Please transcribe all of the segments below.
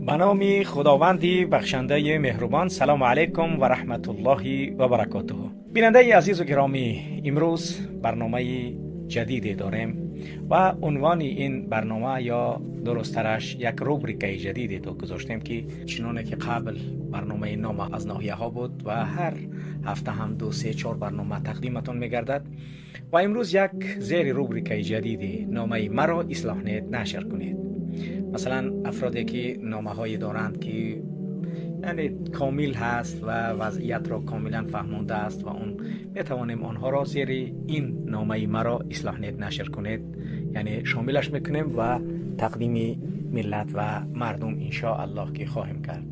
Ба номи Худованди бахшандаи меҳрубон. Салому алайкум ва раҳматуллоҳи ва баракотуҳ. Бинандаи азизу гиромӣ, имрӯз барномаи ҷадиде дорем ва унвони ин барнома ё дурусттараш як рубрикаи ҷадиде гузоштем, ки чуноне ки қабл барномаи нома аз ноҳияҳо буд ва ҳар ҳафта ҳам 2, 3, 4 барнома тақдиматон мегардад ва имрӯз як зери рубрикаи ҷадиде номаи маро ислоҳ нашр кунед. Масалан, афроде ки номаҳое доранд, ки яъне комил ҳаст ва вазъиятро комилан фаҳмондааст ва он метавонем онҳоро зери ин номаи маро ислоҳ нашр кунед, яъне шомилаш мекунем ва тақдими миллат ва мардум иншоаллоҳ ки хоҳем кард.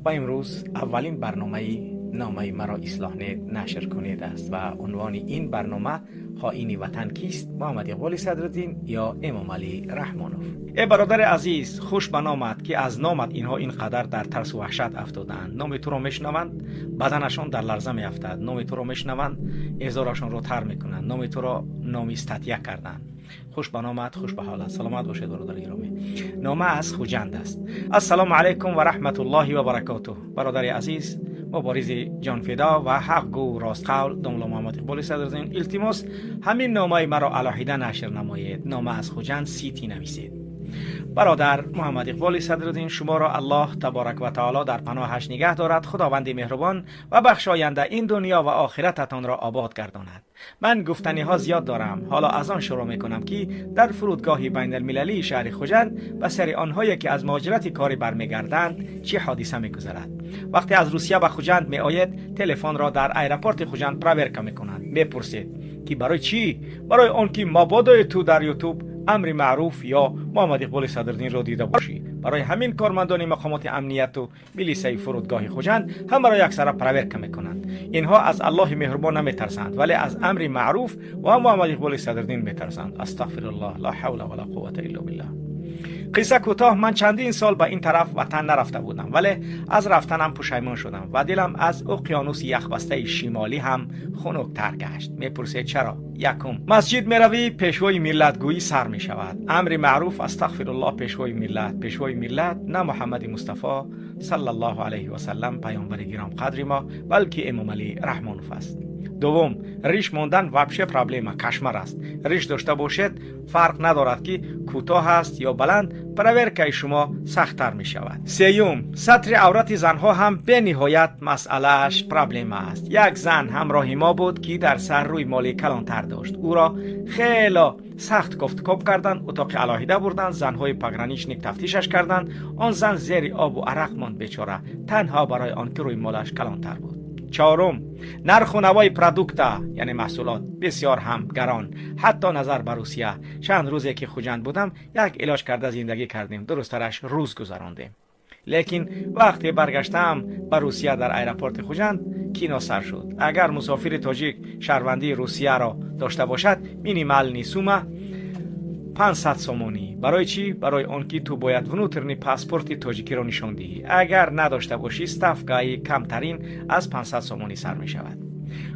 Ва имрӯз аввалин барномаи номаи маро ислоҳ нашр кунед аст ва унвони ин барнома хоини ватан кист? Муҳаммад Иқболи Садриддин ё Эмомалӣ Раҳмонов? Э бародари азиз, хуш ба номат, ки аз номат инҳо ин қадар дар тарсу ваҳшат афтодаанд. Номи туро мешунаванд, баданашон дар ларза меафтад. Номи туро мешунаванд, эзорашонро тар мекунанд. Номи туро номи статья карданд. Хуш ба номат, хуш ба ҳолат. Саломат бошед, бародари гиромӣ. Нома аз Хуҷанд аст. Ассалому алайкум ва раҳматуллоҳи ва баракотуҳ. Бародари азиз, муборизи ҷонфидо ва ҳақгӯ ростқавл домла Муҳаммад Иқболи Садриддин, илтимос, ҳамин номаи маро алоҳида нашр намоед. Нома аз Хуҷанд сити нависед. Бародар Муҳаммад Иқболи Садриддин, шуморо Аллоҳ таборак ва таоло дар паноҳаш нигаҳ дорад. Худованди меҳрубон ва бахшоянда ин дунё ва охирататонро обод гардонад. Ман гуфтаниҳо зиёд дорам. Ҳоло аз он шурӯъ мекунам, ки дар фурудгоҳи байналмилалии шаҳри Хуҷанд ба сари онҳое, ки аз муҳоҷирати корӣ бармегарданд, чӣ ҳодиса мегузарад. Вақте аз Русия ба Хуҷанд меоед, телефонро дар аэропорти Хуҷанд проверка мекунанд. Мепурсед, ки барои чӣ? Барои он ки мабодои ту дар Ютуб амри маъруф ё Муҳаммад Иқболи Садриддинро дида бошӣ. Барои ҳамин кормандони мақомоти амнияту милисаи фурудгоҳи Хуҷанд ҳамаро яксара проверка мекунанд. Инҳо аз Аллоҳи меҳрубон наметарсанд, вале аз амри маъруф ва Муҳаммад Иқболи Садриддин метарсанд. Астағфируллоҳ, ла ҳавла ва ла қуввата илло биллаҳ. Қисса кӯтоҳ, ман чандин сол ба ин тараф ватан нарафта будам, вале аз рафтанам пушаймон шудам ва дилам аз уқёнуси яхбастаи шимолӣ ҳам хунуктар гашт. Мепурсед чаро? Якум, масҷид меравӣ, пешвои миллатгӯӣ сар мешавад. Амри маъруф, астағфируллоҳ, пешвои миллат. Пешвои миллат на Муҳаммади Мустафо саллаллоҳу алайҳи васаллам, паёмбари гиромқадри мо, балки Эмомалӣ Раҳмонов аст. Дуввум, риш мондан вообще проблема, кошмар аст. Риш дошта бошед, фарқ надорад, ки кӯтоҳ аст ё баланд, проверкаи шумо сахттар мешавад. Сеюм, сатри аврати занҳо ҳам бениҳоят масъалааш проблема аст. Як зан ҳамроҳи мо буд, ки дар сар рӯймоли калонтар дошт. Ӯро хело сахт кофтукоб карданд, утоқи алоҳида бурданд, занҳои пограничник тафтишаш карданд. Он зан зери обу арақ монд бечора, танҳо барои он ки рӯймолаш калонтар буд. Чорум, нарху навои продукта, яъне маҳсулот, бисёр ҳам гарон, ҳатто назар ба Русия. Чанд рӯзе ки Хуҷанд будам, як илоҷ карда зиндагӣ кардем, дурусттараш рӯз гузарондем. Лекин вақте баргаштам ба Русия, дар аэропорти Хуҷанд кино сар шуд. Агар мусофири тоҷик шаҳрвандии Русияро дошта бошад, минимальный сумма 500 сомонӣ. Барои чӣ? Барои он ки ту бояд внутренний паспорти тоҷикиро нишон диҳӣ. Агар надошта бошӣ, ставкаи камтарин аз 500 сомонӣ сар мешавад.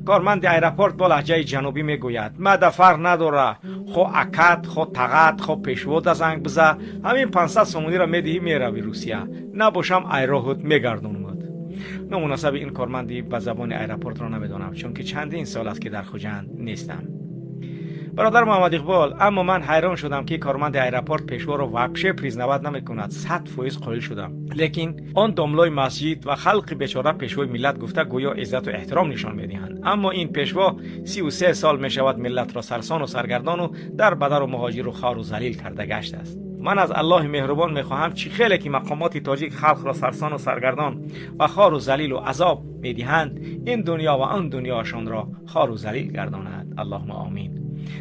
Корманди аэропорт бо лаҳҷаи ҷанубӣ мегӯяд: мада фарқ надора, хо акат, хо тағат, хо пешвода занг биза, ҳамин 500 сомониро медиҳӣ, мерави Русия, набошам айроҳут мегардонумад. Номунасаби ин корманди ба забони аэропортро намедонам, чунки чандин сол аст, ки дар Хуҷанд нестам. Бародар Муҳаммад Иқбол, аммо ман ҳайрон шудам, ки корманди аэропорт пешворо вообще признавать намекунад. 100% қоил шудам, лекин он домлои масҷид ва халқи бечора пешвои миллат гуфта гӯё иззату эҳтиром нишон медиҳанд. Аммо ин пешво 33 сол мешавад, миллатро сарсону саргардону дар бадару муҳоҷиру хору залил карда гаштааст. Ман аз Аллоҳи меҳрубон мехоҳам, чӣ хеле ки мақомоти тоҷик халқро сарсону саргардон ва хору залилу азоб медиҳанд, ин дунё ва он дунёшонро хору залил гардонад. Аллоҳума омин.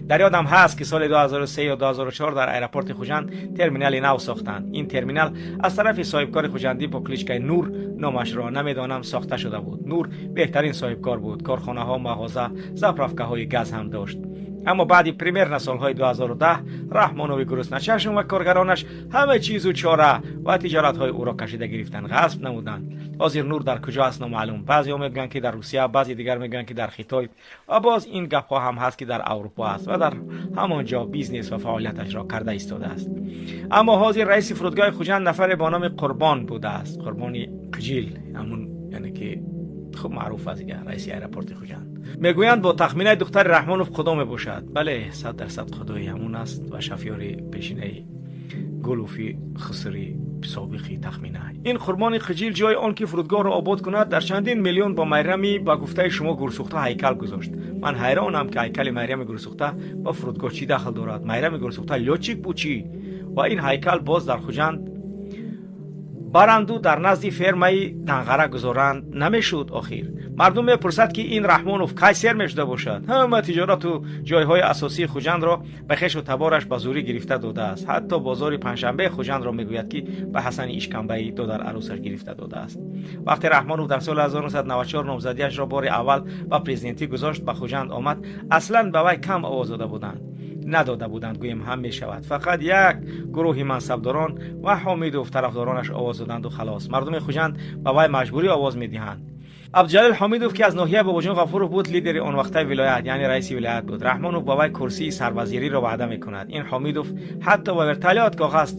Дар ёдам ҳаст, ки соли 2003 ё 2004 дар аэропорти Хуҷанд терминали нав сохтанд. Ин терминал аз тарафи соҳибкори хуҷандӣ бо кличкаи Нур, номашро намедонам, сохта шуда буд. Нур беҳтарин соҳибкор буд. Корхонаҳо, мағоза, заправкаҳои газ ҳам дошт. Аммо баъди примерно солҳои 2010 Раҳмонови гурусначашм ва коргаронаш ҳама чизу чора ва тиҷоратҳои ӯро кашида гирифтанд, ғасб намуданд. Ҳозир Нур дар куҷо аст номаълум. Баъзеҳо мегӯянд, ки дар Русия, баъзе дигар мегӯянд, ки дар Хитой, ва боз ин гапҳо ҳам ҳаст, ки дар Аврупо аст ва дар ҳамон ҷо бизнес ва фаъолияташро карда истодааст. Аммо ҳозир раиси фурудгоҳи Хуҷанд нафаре бо номи Қурбон будааст. Қурбони Қиҷил, ҳамун яъне ки хуб маъруф аст дигар, раиси аэропорти Хуҷанд. Мегӯянд бо тахминаи духтари Раҳмонов худо мебошад. Бале, 100% худои ҳамун аст ва шафёри пешинаи Гулуфи хусри собиқи тахмина. Ин Қурбони Қиҷил ҷои он ки фурудгоҳро обод кунад, дар чандин миллион ба Майрами ба гуфтаи шумо гурсӯхта ҳайкал гузошт. Ман ҳайронам, ки ҳайкали Майрами гурсӯхта ба фурудгоҳ чӣ дахл дорад? Майрами гурсӯхта лётчик буд чӣ? Ва ин ҳайкал боз дар Хуҷанд баранду дар назди фермаи Данғара гузоранд намешуд. Охир мардум мепурсад, ки ин Раҳмонов кай сер мешуда бошад? Ҳама тиҷорату ҷойҳои асосии Хуҷандро ба хешу табораш ба зурӣ гирифта додааст. Ҳатто бозори панҷшанбеи Хуҷандро мегӯяд, ки ба Ҳасани Ишкамбаи додар арӯсаш гирифта додааст. Вақте Раҳмонов дар соли 1994 номзадиашро бори аввал ба президентӣ гузошт, ба Хуҷанд омад, аслан ба вай кам овоз дода буданд, надода буданд, гӯем ҳам мешавад. Фақат як гурӯҳи мансабдорон ва Ҳомидов тарафдоронаш овоз доданду халос. Мардуми Хуҷанд ба вай маҷбурӣ овоз медиҳанд. Абдуҷалил Ҳомидов, ки аз ноҳияи Бобоҷон Ғафуров буд, лидери он вақтаи вилоят, яъне раиси вилоят буд. Раҳмонов ба вай курсии сарвазириро ваъда мекунад. Ин Ҳомидов ҳатто ба вертолёт коғаз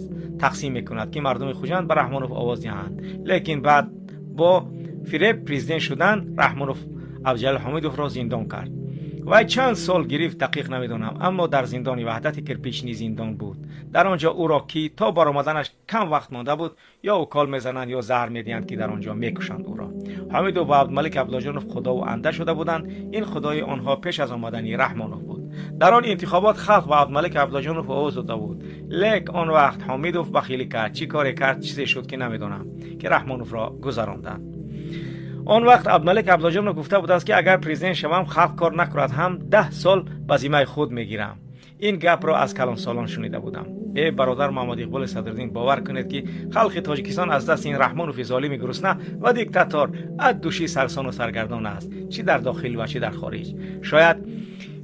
тақсим мекунад, ки мардуми Хуҷанд ба Раҳмонов овоз диҳанд. Лекин баъд бо фиреб президент шудан Раҳмонов Абдуҷалил Ҳомидовро зиндон кард. Вай чанд сол гирифт дақиқ намедонам, аммо дар зиндони Ваҳдати кирпични зиндон буд. Дар он ҷо ӯро, ки то баромаданаш кам вақт монда буд, ё укол мезананд, ё заҳр медиҳанд, ки дар он ҷо мекушанд ӯро. Ҳомидов ва Абдумалик Абдуллоҷонов худову анда шуда буданд. Ин худои онҳо пеш аз омадани Раҳмонов буд. Дар он интихобот халқ ба Абдумалик Абдуллоҷонов овоз дода буд. Лек он вақт Ҳомидов бахилӣ кард, чӣ коре кард, чизе шуд, ки намедонам, ки Раҳмоновро гузаронданд. Он вақт Абдумалик Абдуллоҷонов гуфта будааст, ки агар президент шавам, халқ кор накунад ҳам 10 сол ба зиммаи худ мегирам. Ин гапро аз калонсолон шунида будам. Э бародар Муҳаммад Иқболи Садриддин, бовар кунед, ки халқи Тоҷикистон аз дасти ин Раҳмонови золими гурусна ва диктатор аз души сарсону саргардон аст, чӣ дар дохил ва чӣ дар хориҷ. Шояд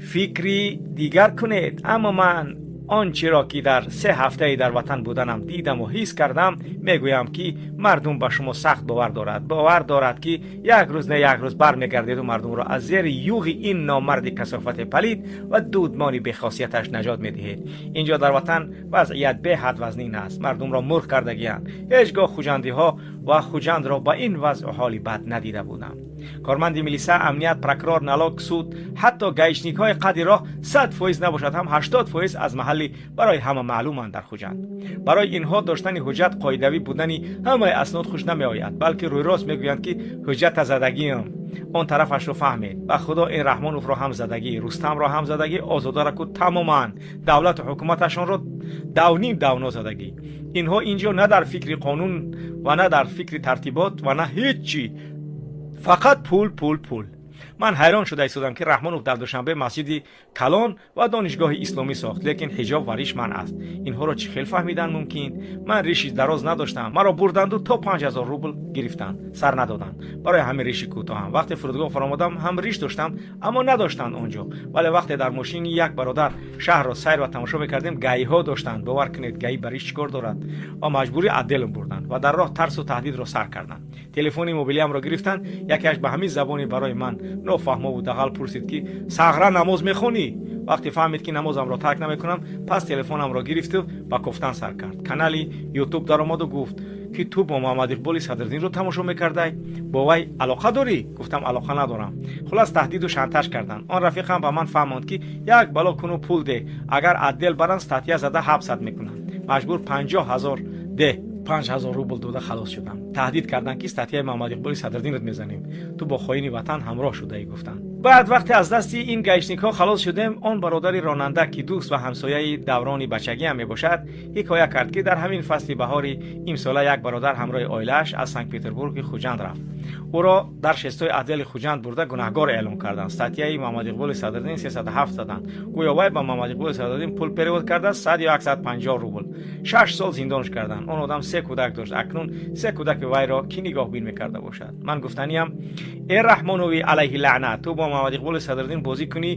фикри дигар кунед, аммо ман он чиро ки дар 3 ҳафтаи дар ватан буданам дидам ва ҳис кардам, мегӯям, ки мардум ба шумо сахт бовар дорад. Бовар дорад, ки як рӯз не як рӯз бармегардеду мардумро аз зери юғи ин номарди касофати палид ва дудмони бехосияташ наҷот медиҳед. Инҷо дар ватан вазъият беҳад вазнин аст. Мардумро мурғ кардагианд. Ҳеҷ гоҳ хуҷандиҳо ва Хуҷандро ба ин вазъу ҳоли бад надида будам. Корманди милиса, амният, прокурор, налог, суд, ҳатто гаишникҳои қадри роҳ 100% набошад ҳам 80% аз маҳалли барои ҳама маълуманд дар Хуҷанд. Барои инҳо доштани ҳуҷҷат, қоидавӣ будани ҳамаи аснод хуш намеояд, балки рӯйрост мегӯянд, ки ҳуҷҷата задагиам. Он тарафашро фаҳмед. Ба худо ин Раҳмоновро ҳам задагӣ, Рустамро ҳам задагӣ, Озодаро ку тамоман давлату ҳукуматашонро давним давно задагӣ. Инҳо инҷо на дар фикри қонун ва на дар фикри тартибот ва на ҳеҷ чӣ, фақат пул, пул, пул. Ман ҳайрон шуда истодам, ки Раҳмонов дар Душанбе масҷиди калон ва донишгоҳи исломӣ сохт, лекин ҳиҷоб ва риш манъ аст. Инҳоро чӣ хел фаҳмидан мумкин? Ман риши дароз надоштам, маро бурданду то 5000 рубл гирифтанд, сар надоданд. Барои ҳамин риши кӯтоҳам. Вақте фурудгоҳ фаромадам ҳам риш доштам, аммо надоштанд он ҷо. Вале вақте дар мошини як бародар шаҳрро сайр ва тамошо мекардем, гаиҳо доштанд. Бовар кунед, гаи ба риш чӣ кор дорад? Ва маҷбурӣ отделам бурданд ва дар роҳ тарсу таҳдидро сар карданд. Телефони мобилиамро гирифтанд. Якеаш ба ҳамин забони барои ман нофаҳмову дағал пурсид, ки сағра намоз мехонӣ? Вақте фаҳмид, ки намозамро тарк намекунам, пас телефонамро гирифту ба кофтан сар кард. Канали Ютуб даромаду гуфт, ки ту бо Муҳаммад Иқболи Садриддинро тамошо мекардай? Бо вай алоқа дорӣ? Гуфтам, алоқа надорам. Хулас таҳдиду шантаж карданд. Он рафиқам ба ман фаҳмонд, ки як бало куну пул де, агар отдел баранд, статья зада ҳабсат мекунанд. Маҷбур 50 000 де, 5000 рубл дода халос шудам. Таҳдид карданд, ки статьяи Муҳаммад Иқболи Садриддинро мезанем, ту бо хоини ватан ҳамроҳ шудаӣ, гуфтанд. Баъд вақте аз дасти ин гаишникҳо халос шудем, он бародари ронанда, ки дӯст ва ҳамсояи даврони бачагиам мебошад, ҳикоя кард, ки дар ҳамин фасли баҳори имсола як бародар ҳамроҳи оилааш аз Санкт Петербурги Хуҷанд рафт. Ӯро дар шестои отдели Хуҷанд бурда, гунаҳгор эълон карданд. Статьяи Муҳаммад Иқболи Садриддин 307 заданд. Гӯё вай ба Муҳаммад Иқболи Садриддин пул перевод кардааст, 100 ё 150 рубл. 6 сол зиндонш карданд. Он одам се кӯдак дошт. Акнун се кӯдаки вайро кӣ нигоҳбин мекарда бошад? Ман гуфтаниям: э Раҳмонови, алайҳи лаънат, ту бо Муҳаммад Иқболи Садриддин бозӣ кунӣ,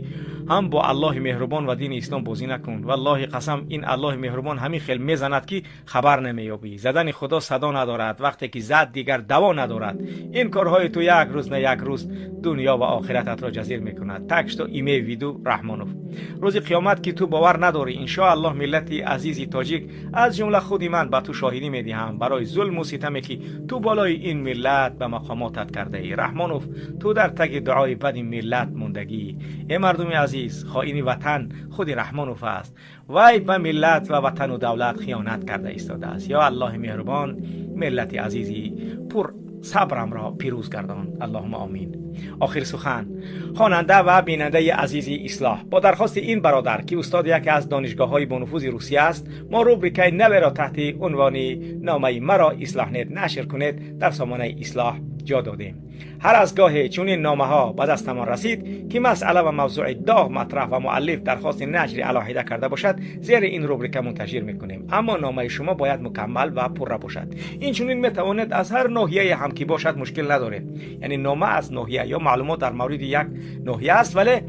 ҳам бо Аллоҳи меҳрубон ва дини ислом бозӣ накун. Валлоҳи қасам, ин Аллоҳи меҳрубон ҳамин хел мезанад, ки хабар намеёбӣ. Задани Худо садо надорад, вақте ки зад, дигар даво надорад. Ин корҳои ту як рӯз на як рӯз дунё ва охирататро ҷазир мекунад. Так что имей в виду, Раҳмонов, рӯзи қиёмат, ки ту бовар надорӣ, иншоаллоҳ, миллати азизи тоҷик, аз ҷумла худи ман, ба ту шоҳидӣ медиҳам барои зулму ситаме, ки ту болои ин миллат ба мақомотат кардаӣ. Раҳмонов, ту дар таги дуои бади миллат мондагӣ. Э мардуми азиз, хоини ватан худи Раҳмонов аст. Вай ба миллат ва ватану давлат хиёнат карда истодааст. Ё Аллоҳи меҳрубон, миллати азизи пур сабрамро пирӯз гардон. Аллоҳума омин. Охир сухан: хонанда ва бинандаи азизи Ислоҳ, бо дархости ин бародар, ки устоди яке аз донишгоҳҳои бонуфузи Русия аст, мо рубрикаи наверо таҳти унвони «Номаи маро Ислоҳнет нашр кунед» дар сомонаи Ислоҳ ҷо додем. Ҳар аз гоҳе чунин номаҳо ба дастамон расид, ки масъала ва мавзӯи доғ матраҳ ва муаллиф дархости нашри алоҳида карда бошад, зери ин рубрика мунташир мекунем. Аммо номаи шумо бояд мукаммал ва пурра бошад. Инчунин метавонед аз ҳар ноҳияе ҳам ки бошад, мушкил надоред. Яъне нома аз ноҳия ё маълумот дар мавриди як ноҳия аст, вале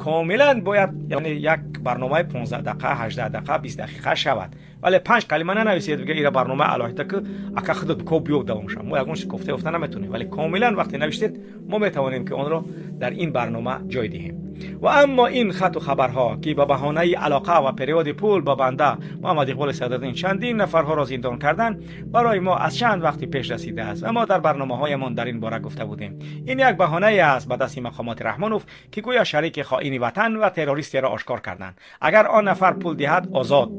комилан бояд, яъне як барномаи 15 дақиқа, 18 дақиқа, 20 дақиқа шавад. Вале панҷ калима нанависед, бига ира барнома алоҳида ки ака худат ко биё давом шав. Мо ягон кофта ёфта наметонем, вале комилан вақте навиштед, мо метавонем, ки онро дар ин барнома ҷой диҳем. Ва аммо ин хату хабарҳо, ки ба баҳонаи алоқа ва переводи пул ба банда Муҳаммад Иқболи Садриддин чандин нафарҳоро зиндон карданд, барои мо аз чанд вақти пеш расидааст ва мо дар барномаҳоямон дар ин бора гуфта будем. Ин як баҳонае аст ба дасти мақомоти Раҳмонов, ки гӯё шарики хоини ватан ва террористеро ошкор карданд. Агар он нафар пул диҳад, озод,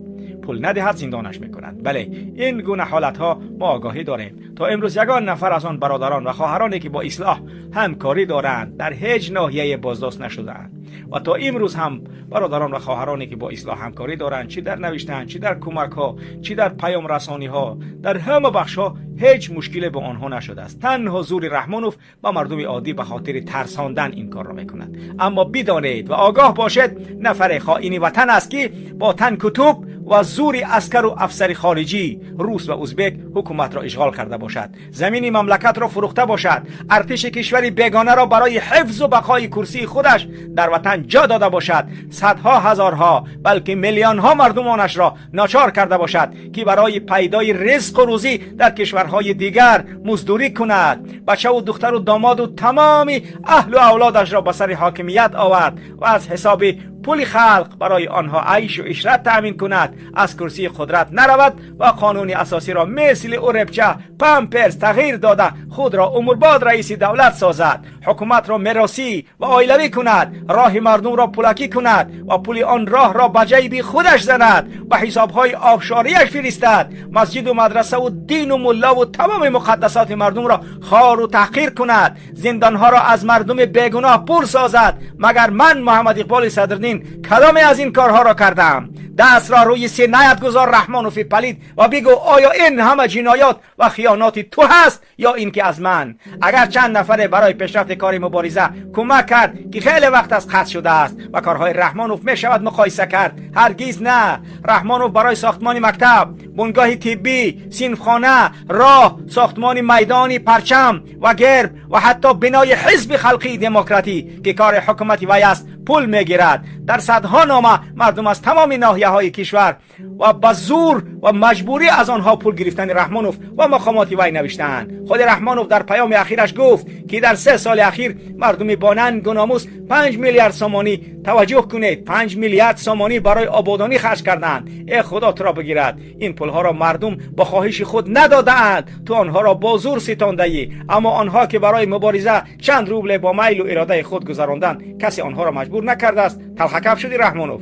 пул надиҳад, зиндонаш мекунанд. Бале, ин гуна ҳолатҳо мо огоҳӣ дорем. То имрӯз ягон нафар аз он бародарон ва хоҳароне, ки бо Ислоҳ ҳамкорӣ доранд, дар ҳеҷ ноҳияе боздошт нашудаанд. Ва то имрӯз ҳам бародарон ва хоҳароне, ки бо Ислоҳ ҳамкорӣ доранд, чӣ дар навиштан, чӣ дар кӯмакҳо, чӣ дар паёмрасониҳо, дар ҳама бахшҳо ҳеҷ мушкиле бо онҳо нашудааст. Танҳо зури Раҳмонов ба мардуми оддӣ ба хотири тарсондан ин корро мекунад. Аммо бидонед ва огоҳ бошед, нафаре хоини ватан аст, ки бо танку тӯб ва зури аскару афсари хориҷӣ, рус ва узбек, ҳукуматро ишғол карда бошад, замини мамлакатро фурӯхта бошад, артиши кишвари бегонаро барои ҳифзу бақои курсии худаш дар ватан ҷо дода бошад, садҳо ҳазорҳо, балки миллионҳо мардумонашро ночор карда бошад, ки барои пайдои ризқу рӯзӣ дар кишварҳои дигар муздурӣ кунад, бачаву духтару домоду тамоми аҳлу авлодашро ба сари ҳокимият овард ва аз ҳисоби пули халқ барои онҳо айшу ишрат таъмин кунад, аз курсии қудрат наравад ва қонуни асосиро мисли уребча памперс тағйир дода, худро умрбод раиси давлат созад, ҳукуматро меросӣ ва оилавӣ кунад, роҳи мардумро пулакӣ кунад ва пули он роҳро ба ҷайби худаш занад, ба ҳисобҳои офшориаш фиристад, масҷиду мадрасаву дину муллову тамоми муқаддасоти мардумро хору таҳқир кунад, зиндонҳоро аз мардуми бегуноҳ пур созад. Магар ман, Муҳаммад Иқболи Садриддин, кадоме аз ин корҳоро кардам? Дастро рӯи синаят гузор, Раҳмонови палид, ва бигӯ: оё ин ҳама ҷиноят ва хиёноти ту ҳаст ё ин ки аз ман? Агар чанд нафаре барои пешрафти кори мубориза кӯмак кард, ки хеле вақт аст қатъ шудааст, ба корҳои Раҳмонов мешавад муқоиса кард? Ҳаргиз на. Раҳмонов барои сохтмони мактаб, бунгоҳи тиббӣ, синфхона, роҳ, сохтмони майдони парчам ва герб ва ҳатто бинои Ҳизби Халқии Демократӣ, ки кори ҳукумати вай аст, пул мегирад. Дар садҳо нома мардум аз тамоми ноҳияҳои кишвар ва ба зур ва маҷбурӣ аз онҳо пул гирифтани Раҳмонов ва мақомоти вай навиштаанд. Худи Раҳмонов дар паёми ахираш гуфт, ки дар 3 соли ахир мардуми бо нангу номус 5 миллиард сомонӣ, таваҷҷӯҳ кунед, 5 миллиард сомонӣ барои ободонӣ харҷ карданд. Э Худо туро бигирад! Ин пулҳоро мардум бо хоҳиши худ надодаанд, ту онҳоро бо зур ситондаӣ. Аммо онҳо, ки барои мубориза чанд рубле бо майлу иродаи худ гузаронданд, касе онҳоро маҷбур накардааст. Талхакаф шудӣ, Раҳмонов.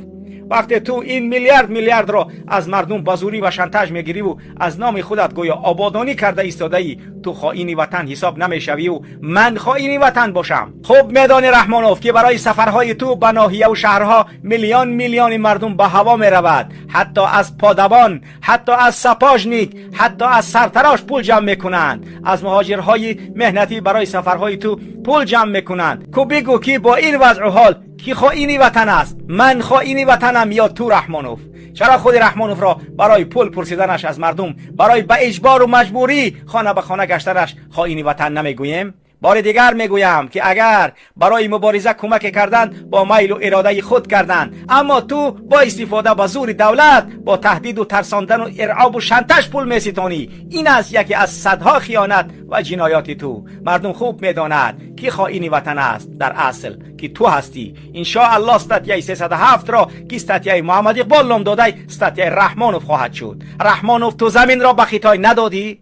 وقتی تو این میلیارد میلیارد را از مردم با زوری و شانتاژ میگیری و از نام خودت گویا آبادانی کرده ایستاده ای، تو خائین وطن حساب نمیشوی و من خائین وطن باشم. خوب میدانی رحمانوف که برای سفرهای تو به ناحیه و شهرها میلیون میلیون مردم به هوا میرود. حتی از پادبان، حتی از سپاژنیک، حتی از سرتراش پول جمع میکنند. از مهاجرهای مهنتی برای سفرهای تو پول جمع میکنند. کو بگو که با این وضع و حال کی خائین وطن است؟ من خائین وطنم یا تو رحمانوف؟ چرا خود رحمانوف را برای پول پرسیدنش از مردم، برای به اجبار و مجبوری خانه به خانه گشتنش خائین وطن نمیگوییم؟ بار دیگر میگویم که اگر برای مبارزه کمک کردن با میل و اراده خود کردن، اما تو با استفاده با زور دولت، با تهدید و ترساندن و ارعاب و شانتاژ پول میستانی. این است یکی از صدها خیانت و جنایات تو. مردم خوب میداند که خائن وطن است در اصل که تو هستی. ان شاء الله статья 307 را که статья محمد اقبال نام داده، статья رحمانوف خواهد شد. رحمانوف، تو زمین را به خیتای ندادی؟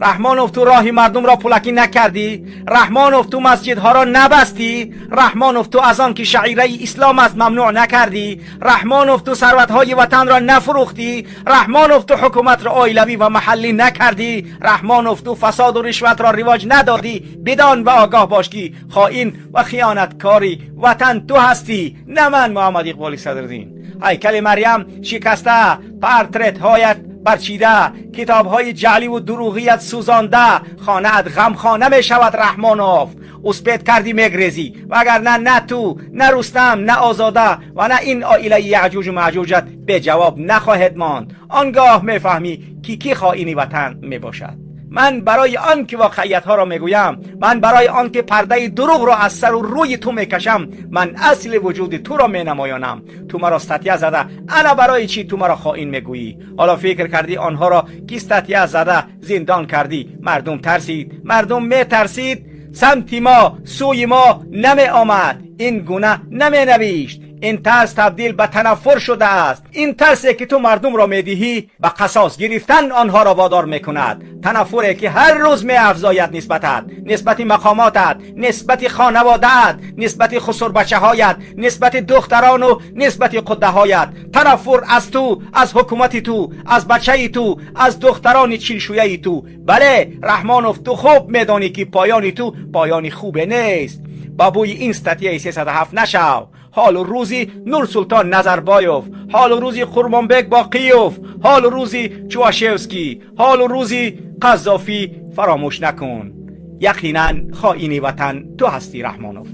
رحمانوف، تو راه مردم را پولکی نکردی؟ رحمانوف، تو مسجدها را نبستی؟ رحمانوف، تو از آن که شعیره اسلام است ممنوع نکردی؟ رحمانوف، تو ثروتهای وطن را نفروختی؟ رحمانوف، تو حکومت را عائلوی و محلی نکردی؟ رحمانوف، تو فساد و رشوت را رواج ندادی؟ بدان و آگاه باش که خائن و خیانتکاری وطن تو هستی، نه من محمد اقبال صدرالدین. هیکل مریم شکسته، پرترت هایت برچیده، کتاب های جعلی و دروغیت سوزانده، خانه ات غم خانه می شود. رحمانوف، успеть کردی میگریزی، وگرنه نه تو، نه رستم، نه آزاده و نه این عائله یعجوج و معجوجت به جواب نخواهد ماند. آنگاه میفهمی کی کی خائن وطن می باشد. من برای آن که واقعیت ها را میگویم، من برای آن که پرده دروغ را از سر و روی تو میکشم، من اصل وجود تو را مینمایانم. تو مرا статья زده، انا برای چی تو مرا خائن میگویی؟ حالا فکر کردی آنها را که статья زده زندان کردی، مردم ترسید؟ مردم میترسید، سمت ما، سوی ما نمی آمد، این گونه نمی نوشت. این ترس تبدیل به تنفر شده است. این ترسی که تو مردم را میدهی به قصاص گرفتن آنها را وادار میکند. تنفری که هر روز می افزاید نسبتت، نسبت مقاماتت، نسبت خانواده‌ات، نسبت خسر بچه هایت، نسبت دختران و نسبت قده هایت. تنفر از تو، از حکومت تو، از بچه تو، از دختران چیلشویه تو. بله رحمانوف، تو خوب میدانی که پایان تو پایان خوب نیست. با بوی این статья 307 نشو. حال و روزی نور سلطان نظربایوف، حال و روزی قرمانبک باقیوف، حال و روزی چواشевسکی، حال و روزی قذافی فراموش نکن. یقینا خائن وطن تو هستی رحمانوف.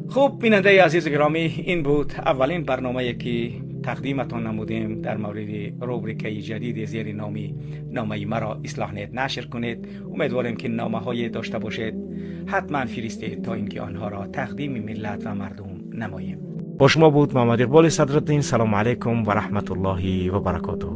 خوب بیننده عزیز گرامی، این بود اولین برنامه که تقدیمتان نمودیم در مورد روبریکه جدید زیر نامی نامه مرا اصلاح نت نشر کنید. امیدواریم که نامه های داشته باشید، حتما فرستید تا اینکه آنها را تقدیم ملت و مردم نماییم. با شما بود محمد اقبال صدرالدین. سلام علیکم و رحمت الله و برکاته.